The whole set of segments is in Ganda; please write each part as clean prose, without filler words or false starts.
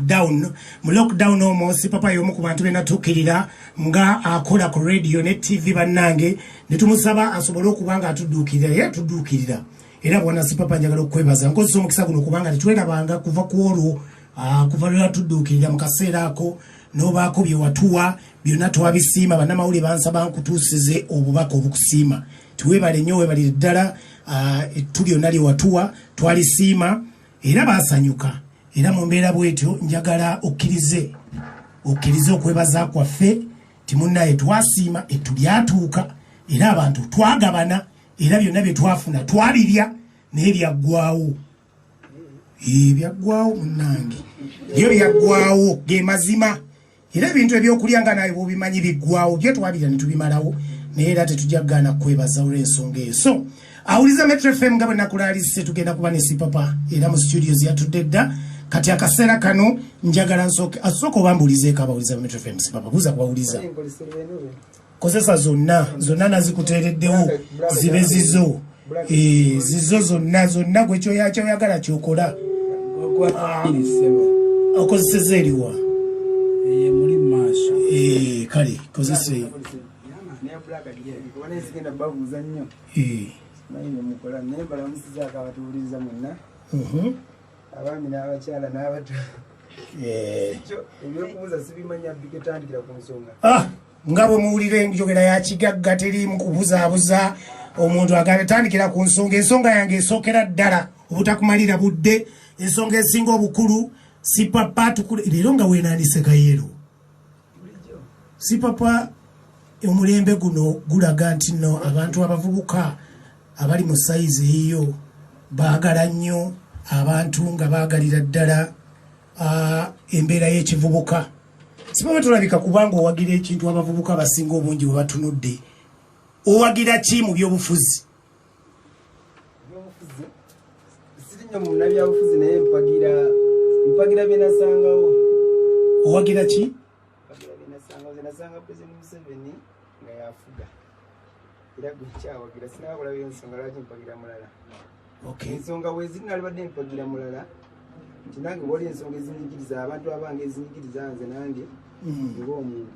Lockdown, mu lockdown omwo Sipapa y'omu ku bantu benatuukirira nga akola ku radio ne TV bannange, ne tumusaba asobole okuba nga atudduukirira, era atudduukirira. Era bwana Sipapa, njagala okukwebaza, nkozesa omukisa guno kubanga tetwerabanga kuva ku olwo, kuva lwe watudduukirira mu kaseera ako n'obaako bye watuwa byonna twabisiima. Bannamawulire bansaba nkutuusize obubaka obukusiima. Tiweebale nnyo, weebalire ddala. Ettu lyonna lye watuwa twalisiima era baasanyuka. Era mu mbeera bwetyo njagala okkirize okwebaza kwaffe timunnaye twasiima ettu lyatuuka era abantu twagabana era byonna bye twafuna twabirya, naye byaggwawo. Byaggwawo munnange, byo byaggwawo, ge mazima. Era ebintu ebyokulya nga nawe bwobimanyi biggwawo, byo twabirya ne tubimalawo, naye era tetujja kugaana kukwebaza olw'ensonga eyo. So awuliza Metro FM, nga bwe nakulaalise, tugenda kuba ne Sipapa era mu studios yatudde dda. Kati akaseera kano njagala nsooke asooka oba mbuulizeeko abawuliza ba Metro FM. Sipapa, buuza kubawuliza. Kozesa zonna zonna, nazikuteereddewo zibe zizo. Zizo zonna zonna, gwe kyoyagala kyokola. Okozeseza eriwa? Muli maaso. Kale kozesa. Sigenda babuuza nnyo. Manyi byemukola, naye mbalamusizaako abatuwuliriza mwenna, abaami n'abakyala n'abato. Ebyokubuuza sibimanya, biketandikira ku nsonga. Ah, nga bwe muwulira enjogera ya kigagga, teriimu kubuzaabuza. Omuntu agamba tandikira ku nsonga. Ensonga yange esookera ddala, obutakumalira budde, ensonga esinga obukulu, Sipapa, leero nga weenandise kayero. Sipapa, omulembe guno gulaga nti nno abantu abavubuka abali mu sayizi eyiyo baagala nnyo abantu nga baagalira ddala embeera y'ekivubuka. Sipapa, tolabika kubanga owagira ekintu abavubuka abasinga obungi bwe batunudde. Owagira ki mu byobufuzi? Ebyobufuzi siri nnyo munabyabufuzi, naye mpagira byenasangawo. Owagira ki? Mpagira byenasangawo. Ze nasanga President Museveni nga yafuga, era gwe nkyawagira. Sinabakulabyo ensonga lwaki mpagira mulala. Ensonga weziri, nalibadde mpagira mulala nti nange wali ensonga ezinyigiriza abantu abange, ezinyigiriza nze nange ng'omuntu,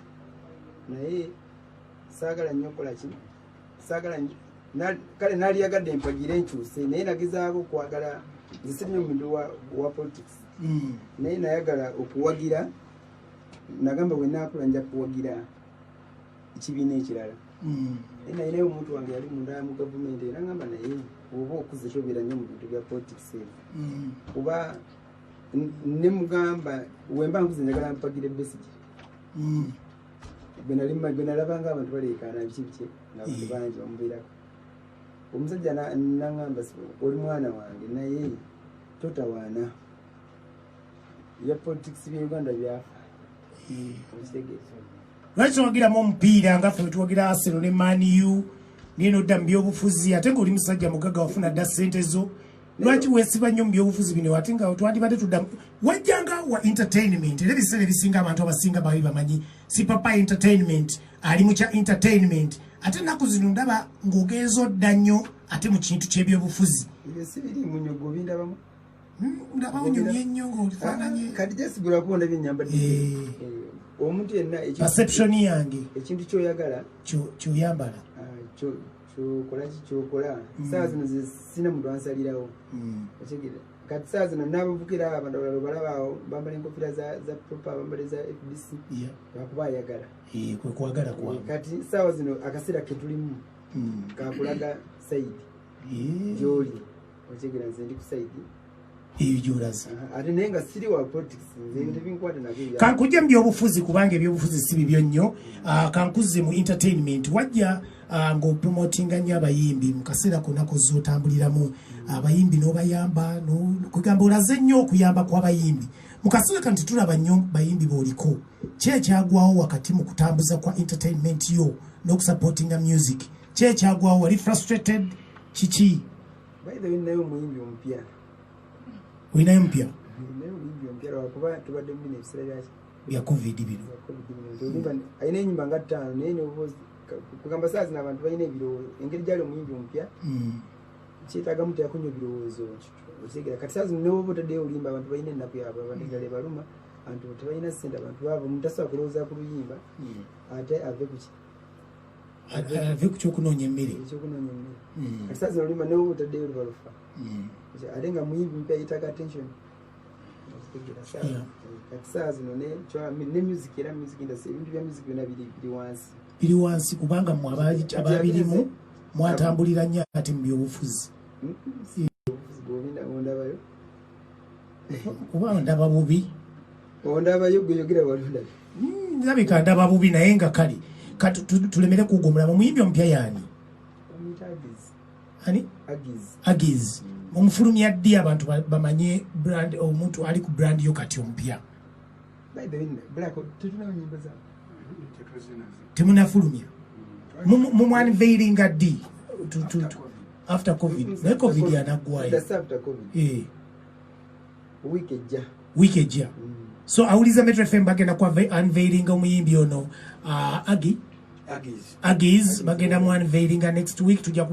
naye saagala nnyo okukola ki, saagala kale naliyagadde mpagire nkyuse, naye nagezaako okwagala. Nze siri nnyo muntu wa politics, naye nayagala okuwagira. Nagamba bwe naakula nja kuwagira ekibiina ekirala, naye nalinayo omuntu wange yali munda mu gavumenti era ngamba, naye oba okuze tobeera nnyo mu bintu bya politics ebyo, kuba ne mugamba wemba nkuze njagala mpagire Besigye. Gwe nalabanga abantu baleekaana biki biki ng'abantu bangi bamubeerako. Omusajja naŋŋamba, "Oli mwana wange, naye totawaana, ebya politics bya Uganda byafa." Okitegeeza? Lwaki towagiramu omupiira nga ffe wetuwagira Arsenal ne Man U, naye nodda mu byobufuzi, ate ngaoli musajja mugagga, wafuna dda ssente zo? Lwaki weesiba nnyo mu byobufuzi bino, ate nga twandibadde tudda wajjanga wa entertainment? Era ebiseera ebisinga abantu abasinga baali bamanyi Sipapa entertainment, ali mu kya entertainment, ate ennaku zino ndaba ng'ogenza odda nnyo ate mu kintu ky'ebyobufuzi. Ebyo si biriimu nnyo, gwe obindabamu. Ndaba onyumye nnyo ng'olifaananye. Kati jesigulako ndabye ennyambadde. Omuntu yenna Perception yange. Ekintu kyoyagala Kyoyambala. Kyokola ki kyokola. Saawa zino ze sina muntu ansalirawo, okitegeera? Kati saawa zino n'abavukira abantu abalala obalaba awo bambala enkofiira za Propa, bambala eza FDC, lwakuba ayagala. Kwe kwagala kwabwe. Kati saawa zino akaseera ketulimu kakulaga side gyoli, okitegeera? Nze ndi ku side Eyo gyolaze. Ate naye nga siri wa politics, nze ebintu ebinkwata nabyo Kankujje mu byobufuzi, kubanga ebyobufuzi si bibyo nnyo. Kankuzze mu entertainment. Wajja ng'opromotinga nnyo abayimbi mu kaseera konna kozza otambuliramu abayimbi n'obayamba, kugamba olaze nnyo okuyamba kw'abayimbi. Mu kaseera kano tetulaba nnyo bayimbi b'oliko. Ki ekyagwawo wakati mu kutambuza kwa entertainment yo n'okusupportinga music? Ki ekyagwawo? Wali frustrated? Kiki? By the way, naye omuyimbi omupya. Olinayo mupya? Naye omuyimbi omupya, lwakuba tubadde mu bino ebiseera byaki? Bya COVID bino. Bya COVID bino, nti oluyimba alina enyimba nga ttaano, naye nobuuzi kugamba saa zino abantu balina ebirowoozo engeri gyali omuyimbi omupya, kyetaaga muteekako nnyo ebirowoozo, okitegeera? Kati saa zino newoba otaddeyo oluyimba, abantu balina ennaku yaabwe, abantu endala ebaluma. Abantu tebalina ssente, abantu baava, omuntu tasobola kulowooza ku luyimba ate ave kuki? Ave ku kyokunoonya emmere. Ekyokunoonya emmere. Kati saa zino oluyimba newe otaddeyo luba lufa, ate nga muyimbi mpya yetaaga attention. Kati saa zino ne music, era music industry, ebintu bya music byonna biri wansi. Biri wansi kubanga mmwe ababirimu mwatambulira nnyo ate mu byobufuzi. Ondabayo? Kuba ndaba bubi. Ondabayo gwe yogera wali ondabe. Ndabika ndaba bubi, naye nga kale kati tulemere kugomulamu. Omuyimbi omupya yaani? Omuyita Agiz. Ani? Agiz. Agiz. Omufulumya ddi abantu bamanye brand, omuntu ali ku brand yo kati omupya? By the way, Black, tetunawo nyimba zaabwe. Temunafulumya? Mumwanveiringa ddi? After COVID? Naye COVID yanaggwayo. That's after COVID. Week ejja. Wiiki ejja. So awuliza Metro FM, bagenda ku unveilinga omuyimbi ono, Agi. Aggies. Aggies bagenda mu unveilinga next week. Tujja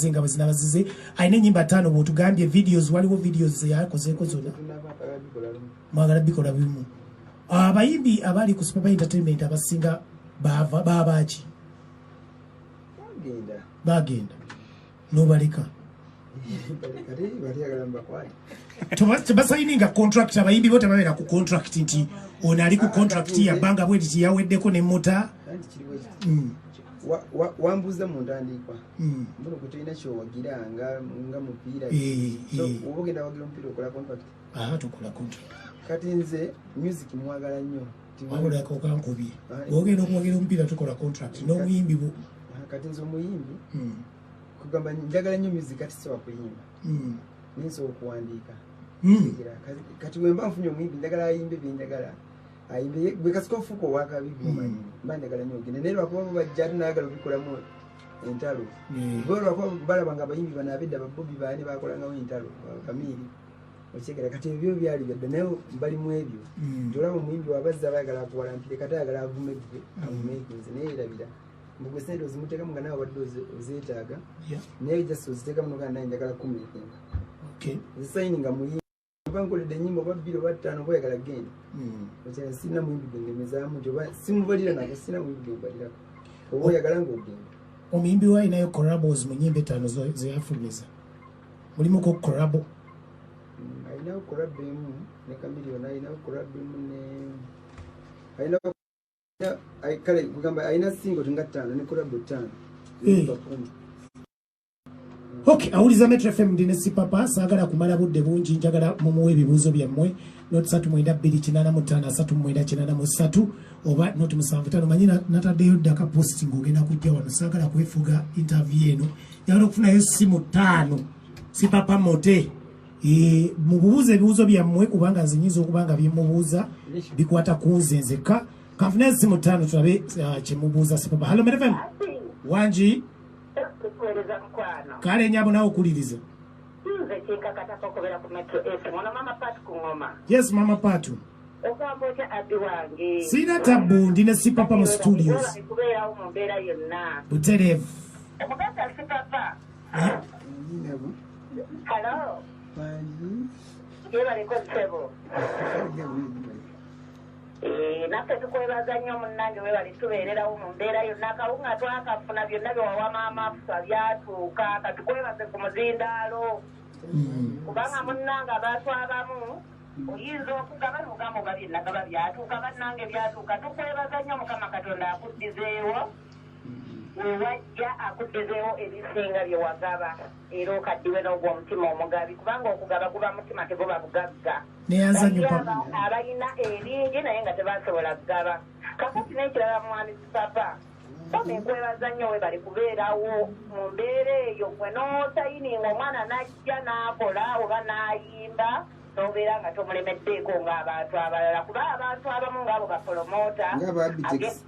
nga bwe zinabazize. Alina ennyimba ttaano bw'otugambye. Videos, waliwo videos zeyakozeeko zonna? Tunaba bikola lumu. Mwagala bikola bimu. Abayimbi abali ku Sipapa Entertainment abasinga babaaki? Bagenda. Bagenda n'obaleka? Kati balyagala mubakwate. Tebasayininga contract? Abayimbi bo tebabeera ku contract nti ono ali ku contract yabbanga bweti tiyaweddeko nemuta? Anti kiriwo kiti. Wambuuza mu ntandikwa, mbuno gwe tolina kyowagira nga mupiira. So oba ogenda wagira omupiira, okola contract? Aha, tukola contract. Kati nze music mwagala nnyo. Wabula okankubye. Bwogenda okuwagira omupiira tukola contract n'omuyimbi bu Ah, kati nze omuyimbi, kugamba njagala nnyo music, kati sobola kuyimba, ninsobola okuwandiika. Kati wemba nfunye omuyimbi, njagala ayimbe byenjagala ayimbe. Gwe kasika ofuuka owakabi, gumanyi mba njagala nnyo ogende, naye lwakuba bo bajja ate nayagala obikolamu entalo. Bo lwakuba balaba nga abayimbi bano abedda, babobi baani, bakolangawo entalo, Kamiiri, okyegera. Kati ebyo byali byadda, naye bali mu ebyo. Nti olaba omuyimbi wabazza bayagala akuwalampire, kati ayagala avume gwe, amumeekinze, naye erabira mbugwe sente ozimuteekamu nga nawe wadde ozeetaaga. Naye just oziteekamu nogaa naye njagala kumeekinga. Zisayininga muyimbi oba nkoledde enyimba oba bbiri oba ttaano, oba oyagala genda. Okyala sirina muyimbi gwe ngemezaamu nti oba simubalira nako, sirina muyimbi gwe mbalirako, oba oyagala ng'ogenda. Omuyimbi we alinayo collabos mu nyimba etaano zeyafulumiza, mulimuko collabo? Alinawo collabo emu ne Kamiliyoni, alinawo collabo emu ne alinawo kale kugamba alina single nga ttaano ne collabo ttaano. Nyimba 10. Ok, awuliza Metro FM, ndi ne Sipapa. Saagala kumala budde bungi, njagala mumuwe ebibuuzo byammwe. Nought 392 85 3983 oba nought 75. Manyi nataddeyo ddaka post ng'ogenda kujja wano. Saagala kwefuga interview eno, njagala okufunayo simu ttaano. Sipapa mote. Mubuuze ebibuuzo byammwe, kubanga nze nyinza okuba nga byemubuuza bikwata ku nze nzekka. Kanfunayo simu ttaano tulabe kyemubuuza Sipapa. Hello, Metro FM. Wangi? Kukuweereza, mukwano. Kale nyabo, nawe okuliriza. Nze kinkakatako okubeera ku Metro FM. Ono Mama Patu ku ngoma. Yes, Mama Patu. Ogamba otya, Abbi wange? Sirina tabbu, ndi ne Sipapa mu studios. Webale kubeerawo mu mbeera yonna. Butereevu. Omugagga Sipapa. Nyinabo. Hello. Bangi. Yebaleko, ssebo. Naffe tukwebaza nnyo, munnange, webale tubeererawo mu mbeera yonna. Akawunga twakafuna, byonna byewawa maama Afusa byatuuka. Katukwebaze ku muzindaalo, kubanga munnange abantu abamu oyinza okugaba nogamba oba byenagaba byatuuka. Bannange, byatuuka. Tukwebaza nnyo. Mukama Katonda akuddizeewo wewajja, akuddizeewo ebisinga bye wagaba, era okaddiwe n'ogwo omutima omugabi, kubanga okugaba guba mutima, teguba bugagga. Neyanza nnyo, Bali papa. Abalina ebingi naye nga tebasobola kugaba. Kakati n'ekirala, mwami Papa bami, nkwebaza nnyo, webali kubeerawo mu mbeera eyo gwe n'osayininga omwana n'ajja n'akola oba n'ayimba, n'obeera nga tomulemeddeeko ng'abantu abalala, kuba abantu abamu ng'abo bapromoter. Nga ba Abitex.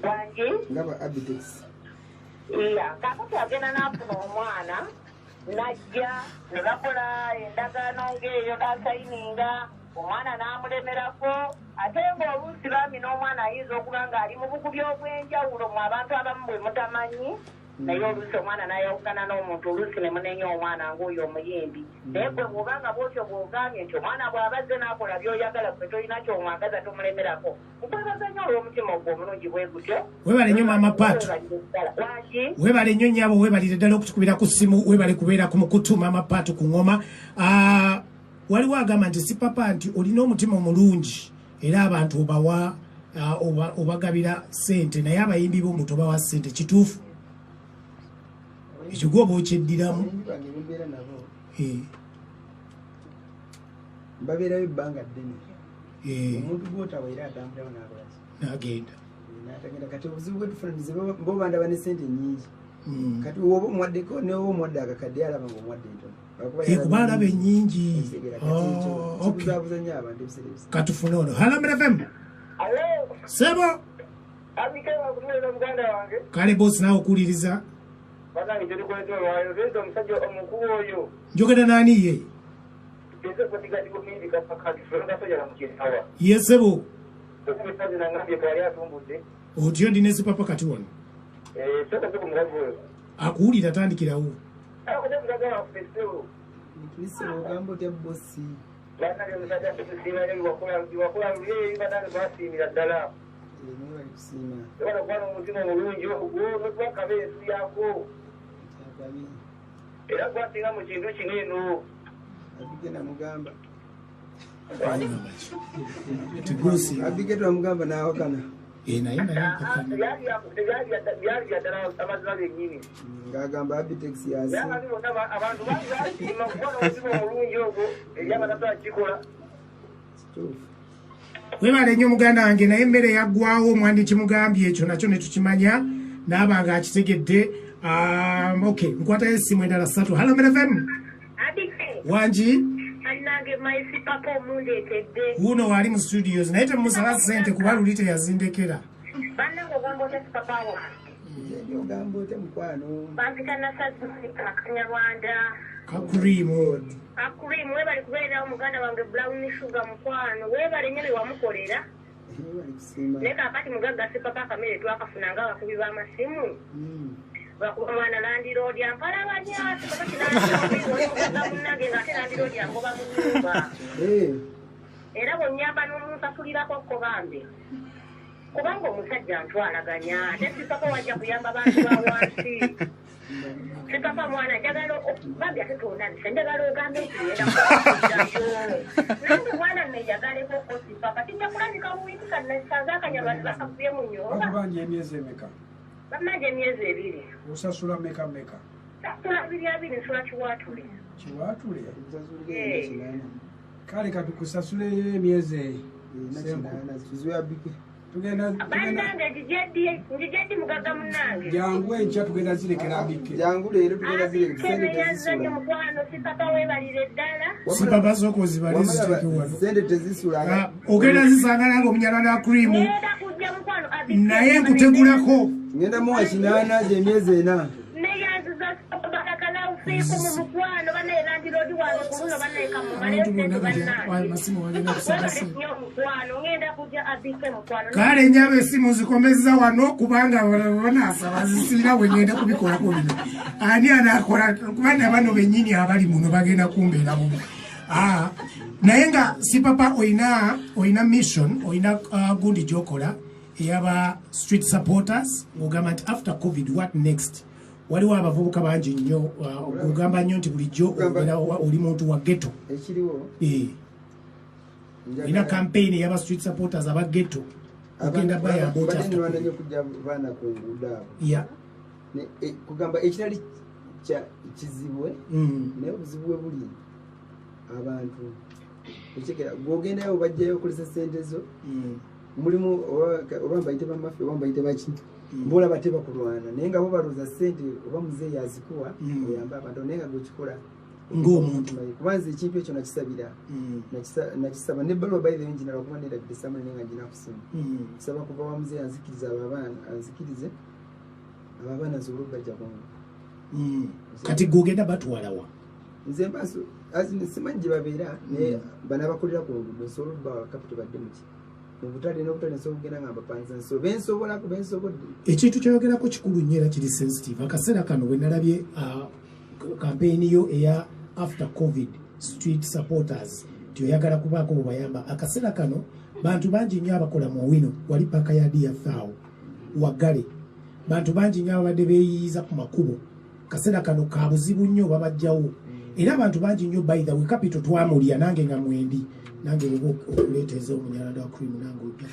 Wangi? Nga ba Abitex. Iya, kakati agenda n'afuna omwana najja ne bakola endagaano ng'eyo, n'asayininga omwana n'amulemerako, ate ng'oluusi bambi n'omwana ayinza okuba ng'ali mu bugubi obw'enjawulo mu abantu abamu bwe mutamanyi. Naye oluusi omwana n'ayawukana n'omuntu, oluusi ne munenya omwana ng'oyo omuyimbi. Naye gwe bw'obanga bw'otyo bw'ogambye nti omwana bw'abazze n'akola by'oyagala, gwe tolina ky'omwagaza, tomulemerako. Nkwebaza nnyo olw'omutima ogwo omulungi bwe gutyo. Webale nnyo, Maama Paatu. Waki? Webale nnyo nnyabo, webalire ddala okutukubira ku ssimu, webale kubeera ku mukutu. Maama Paatu ku ngoma. Ah, waliwo agamba nti Sipapa nti olina omutima omulungi era abantu obawa obagabira ssente, naye abayimbi bo mbu tobawa ssente. Kituufu ekyo? Gwe oba okyeddiramu? Abayimbi bange bembeera nabo babeerayo ebbanga ddene. Omuntu gwotawa era atambulawo n'akolaki? N'agenda. N'atagenda. Kati obuzibu bwetufuna nti bo bandaba ne sente nyingi. Kati woba omuwaddeko, newoba omuwadde akakadde, alaba nga omuwadde ntono. Lwakuba Eh, kuba alaba ennyingi. Okitegeera? Kati ekyo Oh, okay. kibuzaabuza nnyo abantu ebiseera ebisinga. Katufune ono. Hello, MFM. Alo. Sebo. Abike, wakutuleeza muganda wange. Kale bosi, naawe okuwuliriza. Banange, kyerikweta olwayo leeta omusajja omukulu oyo. Njogera naani ye? Eze bodyguard womuyimbi kakati mukinawa. Ye sebo. Okubisazi nangambye kwali atumbudde. Otyo, ndi ne Sipapa kati wano. Sooka sooka omugavu oyo. Akuwulira, tandikirawo. Akoze mugaga waffe sebo. Kristo, ogamba otya bosi? Bannange, omusajja tukusiima nnyo biwakola luli eri. Bannange, twasiimira ddala. Naye bali kusiima. Ebala okuba n'omutima omulungi ogwo notwakaba ensu yako. Kyakabi. Era gwasinga mu kintu kino eno. Abige namugamba. Tigusi. Abige twamugamba n'awakana. Eh, naye mpakana. Byali byaddala, amazima gennyini. Ng'agamba Abitex yasi. Naye abantu bonna abantu bangi basiima kuba n'omutima omulungi ogwo eri abatatu akikola. Kituufu. Webale nnyo muganda wange, naye emmere yaggwawo, omwandi kimugambye ekyo nakyo ne tukimanya naaba nga akitegedde. Okay, nkwatayo essimu endala ssatu. Hello, MFM. Abike. Wangi. Bannange, maisi papa omundeetedde. Wuuno waali mu studios, naye temumusaba ssente kuba luli teyazindekera. Bannange, ogamba otya sipapawo? Nze ogamba otya mukwano? Bampita Nasazi Akanyarwanda. Kakurimu. Akurimu, webale kubeererawo muganda wange Brown Sugar. Mukwano, weebale nnyo bye wamukolera. Bali kusiima. Naye kaakati mugagga sipapa, akamere twakafuna nga abakubi b'amasimu. Bakuba mwana landlord ampalabanya. Sipapa, kilandlord oli mugagga munnange, ng'ate landlord angoba mu nnyumba. Era bw'onnyamba n'omunsasulirako ko bambi, kubanga omusajja ntwalaganya, ate sipapa wajja kuyamba bantu ba wansi. Sipapa mwana, njagala bambi, ate tondabise, njagala ogambe nti ngenda kuddayo nange mwana neyagaleko ko. Sipapa kijja kulabika buwiki kanesanze Akanyarwanda bakakubye mu nyumba. Bakubanja emyezi emeka? Bamanja emyezi 2. Osasula meka meka? Sasula abiri abiri, nsula Kiwatule. Kiwatule? Nsasulira 8. Kale katukusasuleyo emyezi Ena. Senku. 8 tuziwe Abike. Tugenda. Bannange, njijeddi mugagga munnange. Jangu enkya, tugenda zirekera Abike. Jangu leero, tugenda zireka, sente Abike, neyanza nnyo. tezisula. Mukwano sipapa, weebalire ddala. Sipapa, sooka ozibale, ziteeke wano. Sente tezisula. Ah, ogenda zisanga nange omunyarwanda wa cream. Ngenda kujja mukwano Abike. Naye nkutegulako. Ngenda muwa 8 gyemyezi 4. Neyanziza barakallahu fiikum mukwano. Banaye, landlord wange ku luno, banaye kamumaleyo Abantu sente. bonna kati Bannange, amasimu bagenda kusaba webale ssente. nnyo mukwano, ngenda kujja Abike mukwano. Kale nyaba, esimu zikomezza wano kubanga banaasaba zisirina bwe ngenda kubikolako bino. Ani anakola? Kubanga bano bennyini abali muno bagenda kumbeera bubi. Ah, naye nga Sipapa olina mission, olina gundi gyokola eyaba street supporters, ng'ogamba nti after COVID, what next? Waliwo abavubuka bangi nnyo, ogamba nnyo nti bulijjo obeera oli muntu wa ghetto. Ekiriwo Eh, olina campaign eyaba street supporters aba ghetto, ogenda bayamba otya badde after nirwana COVID? nnyo okujja baana ku nguudo abo. Kugamba ekitali kizibwe, naye obuzibu bwe buli abantu okitegera, gwogendayo bajjayo okozesa sente zo. Mulimu oba mbayite bamafia oba mbayite baki, boolaba tebakulwana, naye nga bo balowooza sente oba muzeeyi azikuwa oyambe abantu, naye nga gwekikola Ng'omuntu. Kuba nze ekintu ekyo nakisabira, nakisaba nebbaluwa by the way njina, lwakuba nerabidde samule, naye nga njina kusimu. Nsaba kuva wa muzeeyi anzikirize abo abaana, anzikirize abo abaana nsobole okubajja kungu. Kati gwogenda batwalawa? Nze mbaaso simanyi gye babeera, naye bano abakolera ku nguudo nsobola okubawa capital badde muki Mu butale n'obutale nsobola okugenda nga mbapangisa, nso bensobolako, bensobodde. Ekintu kyoyogerako kikulu nnyo era kiri sensitive. Akaseera kano bwe nalabye kampeyini yo eya after COVID street supporters, nti oyagala kubaako bwebayamba. Akaseera kano bantu bangi nnyo abakola mu Owino, wali paaka ya DF awo waggale, bantu bangi nnyo ababadde beeyiyiza ku makubo. Kaseera kano ka buzibu nnyo, babajjawo era abantu bangi nnyo. By the way, capital twamulya, nange nga mwendi, nange oba okuleeteza omunyarwanda wa cream, nange ojja.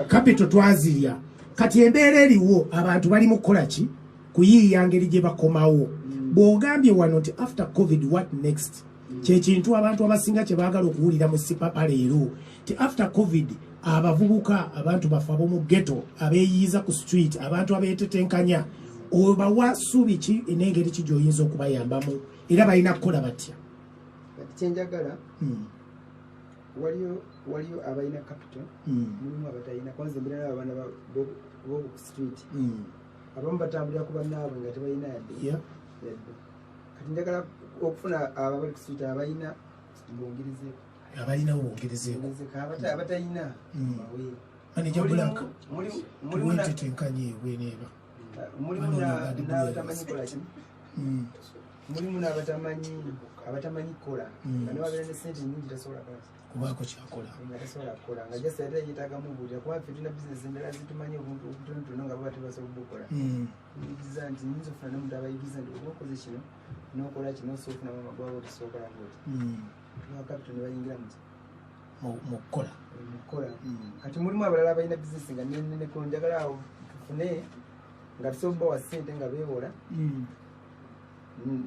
Capital twazirya. Kati embeera eriwo, abantu bali mu kukola ki? Kuyiiya ngeri gye bakomawo. Bw'ogambye wano nti after COVID, what next, kyekintu abantu abasinga kye baagala okuwulira mu Sipapa leero, ti after COVID abavubuka, abantu baffe ab'omu ghetto, abeeyiiza ku street, abantu abeetetenkanya, obawa ssuubi ki n'engeri ki gy'oyinza okubayambamu, era balina kukola batya? Kati kyenjagala, waliyo abalina capital, mulimu abatalina. Kwanza embeera nabo abaana boku street, abamu batambulira ku bannaabwe nga tebalina yadde yadde. Kati njagala okufuna abo abali ku street, abalina mbongerezeeko. Abalina bongerezeeko. Bongerezeko. Abatalina bawe. Manager Black, Mulimu tuwetetenkanye bweneeba. Mulimu Wano Bad Boy. n'abatamanyi kola ki, mulimu n'abatamanyi, abatamanyi kukola, nga newabeera ne sente nyingi tasobola kola ki? Kubaako kyakola. Nga tasobola kukola, nga just ate yeetagamu buulira, kuba ffe tulina bizinesi endala zitumanyi obuntu obutonotono nga baba tebasobola bukola. Yigiriza nti nyinza okufuna n'omuntu abayigiriza nti oba okoze kino n'okola kino, osobola okufunamu amagwaba, otusobola ngoti tuwa capital ne bayingira muki? Mu kukola. Mu kukola. Kati mulimu abalala abalina bizinesi nga neneneko, njagala awo tufune nga tusobola bawa ssente nga beewola,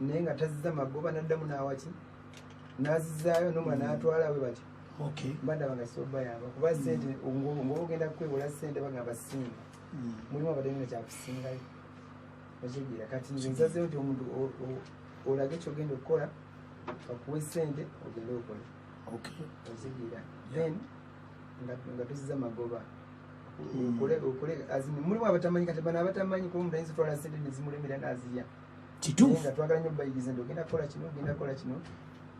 naye nga tazizza magoba, naddamu n'awaki n'azizaayo n'omulala n'atwala bwe batyo. Mba ndaba nga kisobola bayamba, kuba ssente ng'oba ogenda kwewola ssente bagamba singa, mulimu abatalina kyakusingayo, okitegeera? Kati nze nsazeewo nti omuntu olage kyogenda okukola, bakuwe ssente ogende okole. Okitegeera? Then nga tozizza magoba, okole as in, mulimu abatamanyi. Kati bano abatamanyi, kuba omuntu ayinza otwala ssente nezimulemera n'azirya. Kituufu. Nga twagala nnyo obayigiriza nti ogenda kukola kino, ogenda kukola kino,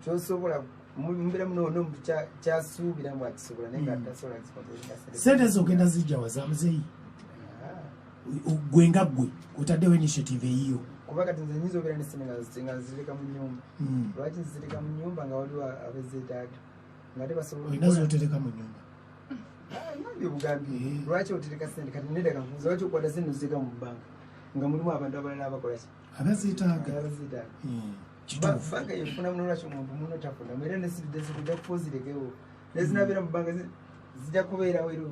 kyosobola. Mubeeramu n'omuntu kyasuubira mbu akisobola, naye nga tasobola zicontrollinga ssente. Sente zo ogenda zijja wa? Za muzeeyi? Ah. Gwe nga ggwe otaddewo initiative eyiyo. Kuba kati nze nyinza obeera ne ssente nga nzireka mu nyumba. Lwaki nzireka mu nyumba nga waliwo abezeetaaga, nga te basobola Olina okukola? zotereka mu nyumba? Ah, ngambye obugambi. Lwaki otereka sente? Kati nedda, nkubuuza, lwaki okwata sente oziteeka mu banka nga mulimu abantu abalala abakola ki? Abazeetaaga. Abazeetaaga. Kituufu. Banka yefuna muno, lwaki omuntu muno tafuna? Era nesijja kufa ozirekewo, nezinabeera mu banka zijja kubeerawo, era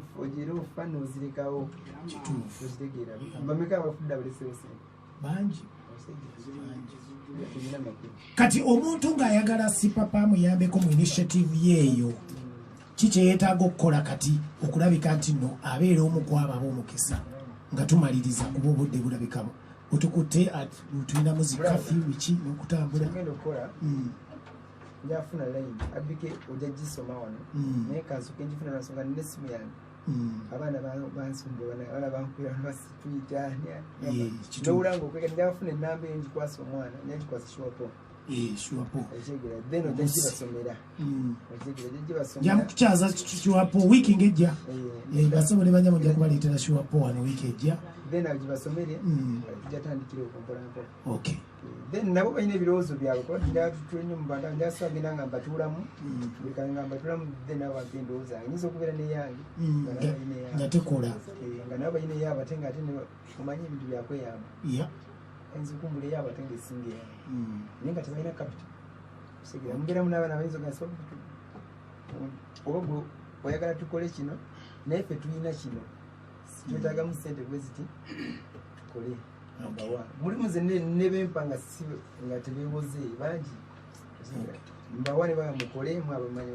era ofa n'ozirekawo. Kituufu. Okitegeera? Bameka abafudde abalesewo sente? Bangi. Tebirina makulu. Kati omuntu ng'ayagala Sipapa amuyambeko mu initiative yeeyo, ki kyeyeetaaga okukola kati okulabika nti nno abeera omu ku abo ab'omukisa? Nga tumaliriza, kuba obudde bulabika butukutte, tulinamu zi curfew biki n'okutambula. Kyengenda okukola, njafuna line abike, ojja gisoma wano, naye kansoke njifuna lwansonga nina essimu yange. Abaana bansumba, abaana bankubira basituyita. Kituufu. Nowulanga okweka, njafuna enamba eyo ngikwasa omwana, ngikwasa Shuwapo. Shuwapo. Okitegeera? Then ojja gibasomera. Okitegeera? Ojja gibasomera. Nja mukukyaza Shuwapo wiiki ng'ejja. Basobole banyama, nja kubaleetera Shuwapo wano wiiki ejja. Then awo gibasomere, tujja tandikira okwo mpola mpola. Then nabo balina ebirowoozo byabwe, kuba njagala tutule nnyo mu bantu, njagala genda nga mbatuulamu, buli kange nga mbatuulamu, then nabo bampa endowooza yange. Nyinza okubeera n'eyange, nga nabo balina eyange. Nga tekola. Nga nabo balina eyaabwe, ate nga ate omanyi ebintu byakweyamba, ayinza okumbula eyaabwe ate nga esinga eyange, naye nga tebalina capital. Kusigera mubeeramu n'abaana bayinza ogamba, oba gwe oyagala tukole kino, naye ffe tulina kino, twetaagamu sente bwe ziti tukole. Mbawa, mulimu nze ne bempa nga si nga tebeewoze bangi, mbawa ne baba mukole, mwabamanyi,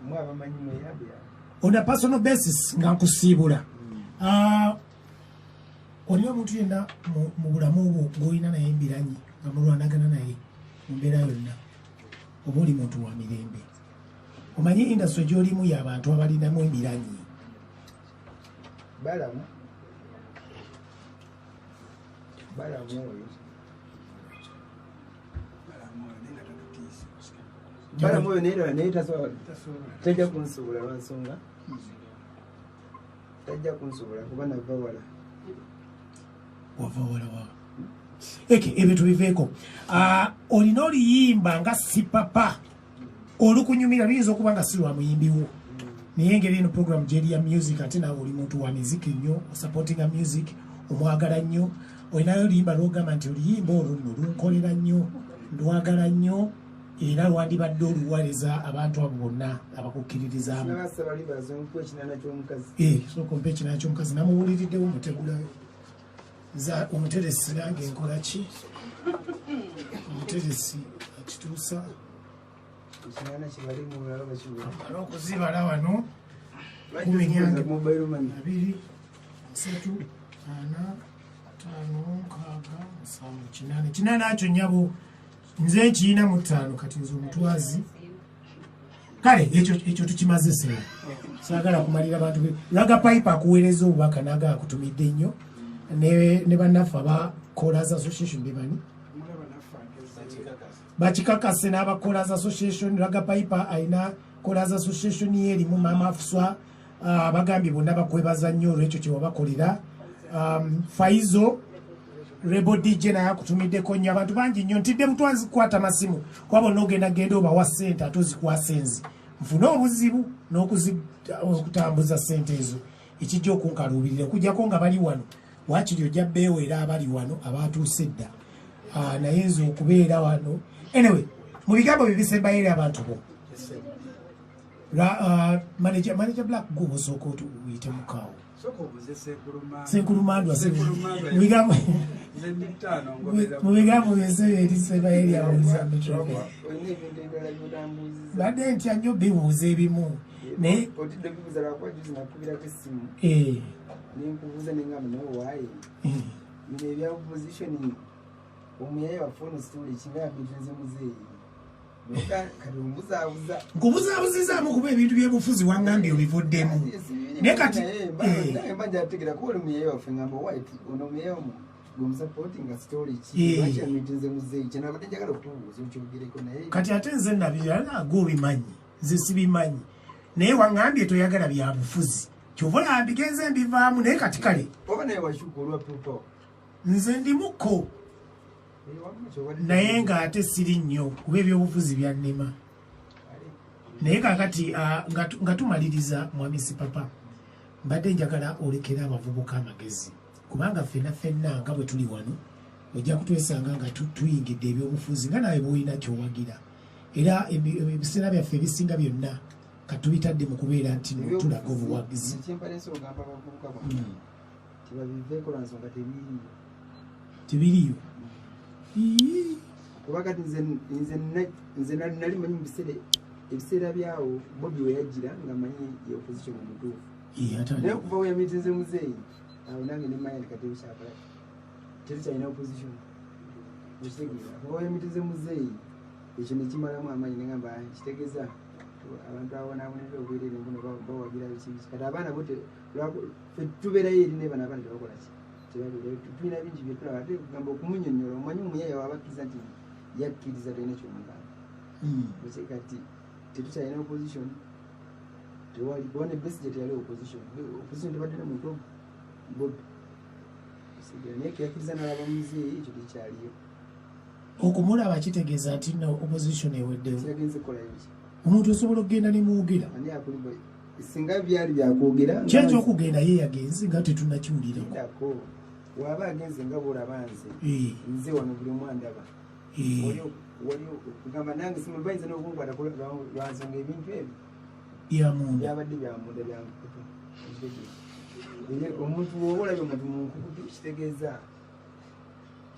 mwabamanyi, mweyambe. On a personal basis, nga nkusiibula, olina omuntu yenna mu bulamu bwo gw'olina naye embiranyi, nga mulwanagana naye mu mbeera yonna, oba oli muntu wa mirembe? Omanyi industry gy'olimu y'abantu abalinamu emiranyi. Balamu, Balamu oyo. Balamu oyo naye nga tatutiisa. Balamu oyo naye naye tasobola, tajja kunsobola lwansonga tajja kunsobola kuba nava wala. Wava wala wa eke ebyo tubiveeko. Ah, olina oluyimba nga Sipapa olukunyumira, luyinza okuba nga si lwa muyimbiwo, naye engeri eno program gyeri ya music, ate naawe oli muntu wa miziki nnyo, osupportinga music, omwagala nnyo, olinayo oluyimba lwogamba nti oluyimba olwo nno lunkolera nnyo, ndwagala nnyo, era lwandibadde oluwaleza abantu abo bonna abakukkiririzaamu? Nabasaba libaza ompa ekinaana ky'omukazi. Eh, sooka ompa ekinaana ky'omukazi. Namuwuliriddewo mutegulayo nza omuteresi, nange nkola ki? Omuteresi akituusa. Ekinaana kibale mulala bakiwula. Mala okuzibala wano, kumi nyange. Mobile money. 2, 3, 4, 5, 6, 7, 8, 8 kyo nyabo nze nkiina mu ttaano. Kati nze omutwazi, kale ekyo tukimaze seera, saagala kumalira bantu. Raga Pipe akuweereza obubaka naga akutumidde nnyo ne bannaffe aba Callers Association bebani Mulaba naffe ageze. Bakikakase n'aba Callers Association. Raga Pipe alina Callers Association ye erimu Mama Afuswa. Bagambye bonna bakwebaza nnyo olwekyo kyewabakolera. Faizo Rebo DJ naye akutumiddeko nnyo. Abantu bangi nnyo, ntidde butwazi kukwata masimu kuba bonna ogenda genda obawa ssente ate ozikwasa enzi nfune obuzibu n'okutambuza ssente ezo, ekijja okunkaluubirira okujjako nga bali wano, wakiri ojja beewera abali wano abatuuse edda. Ah, naye nze okubeera wano. Anyway, mu bigambo bye bisembayo eri abantu bo. Manager Black, gwe osooka oyite mukaawo. Sooka obuuze Senkulumandwa. Senkulumandwa. Senkulumandwa. Mu bigambo Nze ndi ttaano ngoberera. Mu bigambo byensebe erisembayo eri abawuliza Metro FM. Olina ebintu ebirala byotambuuziza. Badde ntya nnyo bibuuza ebimu, naye Otidde bibuuza lwakuba juzi nakubirako essimu nenkubuuza nengamba nawe waaye bino ebya opposition, omuyaye waffe ono situuli kinga yamitinze muzeeyi kati ombuzaabuza. Nkubuzabuzizaamu kuba ebintu byebufuzi waŋŋambye obivuddemu, naye kati nange mba njategeera kuba oli muyaye waffe, ngamba owaaye ono muyaye omu gwemusapoti nga story ki? Lwaki yamitinze muzeeyi? Kyenabadde njagala okubuuza okyogereko naye. Kati ate nze nabirala gwe obimanyi, nze sibimanyi, naye waŋŋambye toyagala byabufuzi, kyova olaba mbigenze mbivaamu, naye kati kale. Oba naye wakyuka olwa people. Nze ndimuko naye ng'ate siri nnyo kuba ebyobufuzi byannema, naye kakati nga tumaliriza, mwami Sipapa, mbadde njagala olekere abavubuka amagezi, kubanga ffenna ffenna nga bwe tuli wano ojja kutwesanga nga tuyingidde ebyobufuzi, nga nawe bwolina kyowagira, era ebiseera byaffe ebisinga byonna katubitadde mu kubeera nti no tulaga obuwagizi. Kyempadde ogamba abavubuka bonna tibabiveeko lwa nsonga tebiriyo. Tebiriyo. Ii. Kuba kati nze nali manyi mu biseera ebiseera byawo Bobi we yajjira nga manyi ye opposition omutuufu. Ate naye okuva we yamitinze muzeeyi awo nange nemanya nti kati ebikyakola tetukyalina opposition, okitegeera? Kuva we yamitinze muzeeyi ekyo nekimalamu amaanyi, negamba, "Ah, kitegeeza abantu abonaabonera obwerere mbuno bawagira biki biki." Kati abaana bo ffe tubeerayo eri, naye bano abaana tebakola ki, tebabeerayo. Tulina bingi byetulaba, ate kugamba okumunyonyola, omanyi omuyaye waba akkiriza nti yakkiriza, tolina kyomugamba. Kati tetukyalina opposition, tewali, kuba ne Besigye teyali opposition. Opposition tebadde na muntu ogu Bobi. Osigala naye keyakkiriza nalaba muzeeyi, ekyo tekyaliyo. Okumulaba kitegeeza nti no opposition eweddewo. Kyagenze kukolayo ki? Omuntu osobola okugenda ne mwogera. Ani akulimba? Singa byali byakwogera. Kyekyokugenda ye yagenze nga tetunakiwulirako. Ndako waba agenze nga bwolaba nze nze wano buli omu andaba. Wali okugamba nange simu bayinza n'okunkwata lwansonga ebintu ebyo byamunda. Byabadde byamunda, byankukutu. Omuntu woba olabye omuntu mu nkukutu, kitegeeza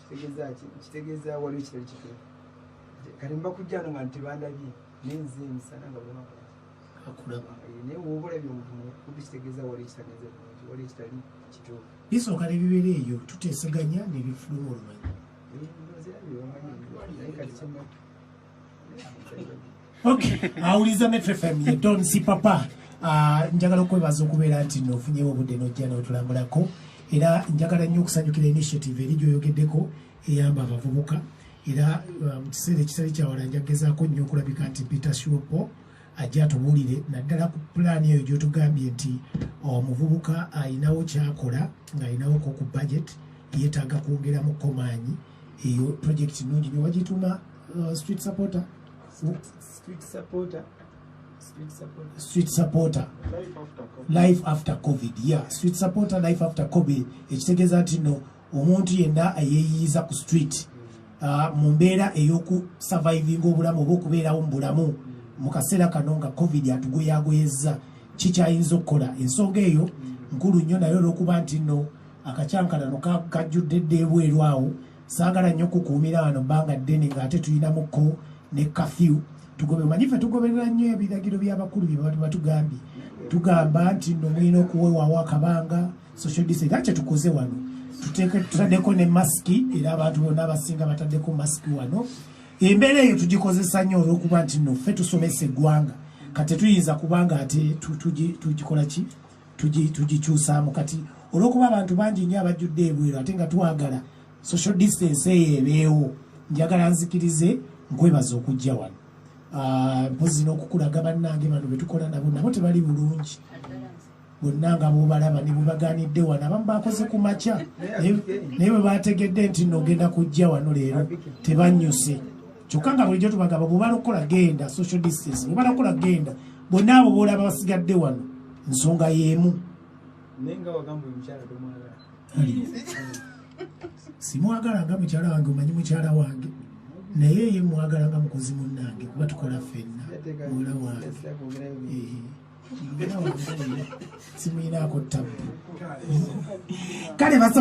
ki? Kitegeeza waliwo ekitali kituufu. Kati mba kujja wano nga ntibandabye, naye nze emisana nga buli omu akola ki? Akulaba. Naye woba olabye omuntu mu nkukutu, kitegeeza waliwo ekitagenze bulungi, waliwo ekitali kituufu. Bisooka ne bibeera eyo, tuteeseganya ne bifuluma oluvannyuma. Ndowooza era byebamanyi, naye kati kyenna Okay, awuliza Metro FM ye Don Sipapa. Njagala okwebaza okubeera nti nno ofunyewo obudde n'ojja n'otulambulako, era njagala nnyo okusanyukira initiative eri gy'oyogeddeko eyamba abavubuka. Era mu kiseera ekitali kyawala njagezaako nnyo okulabika nti Peter Shuopo ajja atubuulire naddala ku pulaani eyo gy'otugambye nti omuvubuka ayinawo kyakola ng'ayinawoko ku budget yeetaaga kwongeramu maanyi. Eyo project nnungi nyo, wagituma street supporter. Street supporter, street supporter. Street supporter life after COVID. Yeah, street supporter life after COVID, ekitegeeza nti no omuntu yenna eyeeyiyiza ku street mu mbeera ey'okusurvivinga obulamu oba okubeerawo mu bulamu mu kaseera kano nga COVID atugoyagoyezza, kikyayinza okukola. Ensonga eyo nkulu nnyo, naye olw'okuba nti nno akacyankalano kajjudde dda ebweru awo, saagala nnyo kukuumira wano bbanga ddene ng'ate tulinamuko ne kafyu tugobe. Omanyi ffe tugoberera nnyo ebiragiro by'abakulu bye baba batugambye. Tugamba nti nno mulina okuwewawo akabanga, social distance, era kyetukoze wano. Tutaddeko ne masiki, era abantu bonna abasinga bataddeko masiki wano. Embeera eyo tugikozesa nnyo olw'okuba nti nno ffe tusomesa eggwanga, kati tetuyinza kubanga ate tugikola ki, tugikyusaamu. Kati olw'okuba abantu bangi nnyo abajjudde ebweru ate nga twagala social distance eyo ebeewo, njagala nzikirize nkwebaza okujja wano. Ah, mpozi n'okukulaga bannange bano betukola nabo, nabo tebali bulungi bonna nga bwobalaba ne bwebaganidde wano. Abamu bakoze ku makya, naye bwe bategedde nti nno ogenda kujja wano leero tebannyuse. Kyokka nga bulijjo tubagamba bwebala okukola genda social distance, bwebala okukola genda. Bonna abo boolaba basigadde wano nsonga y'emu. Naye nga wagamba omukyala tomwagala. Ali. Simwagala nga mukyala wange, omanyi mukyala wange, naye ye mwagala nga mukozi munnange kuba tukola ffenna. Muwala wange. Eh, muwala wange simuyinaako ttabu. Kale basaba.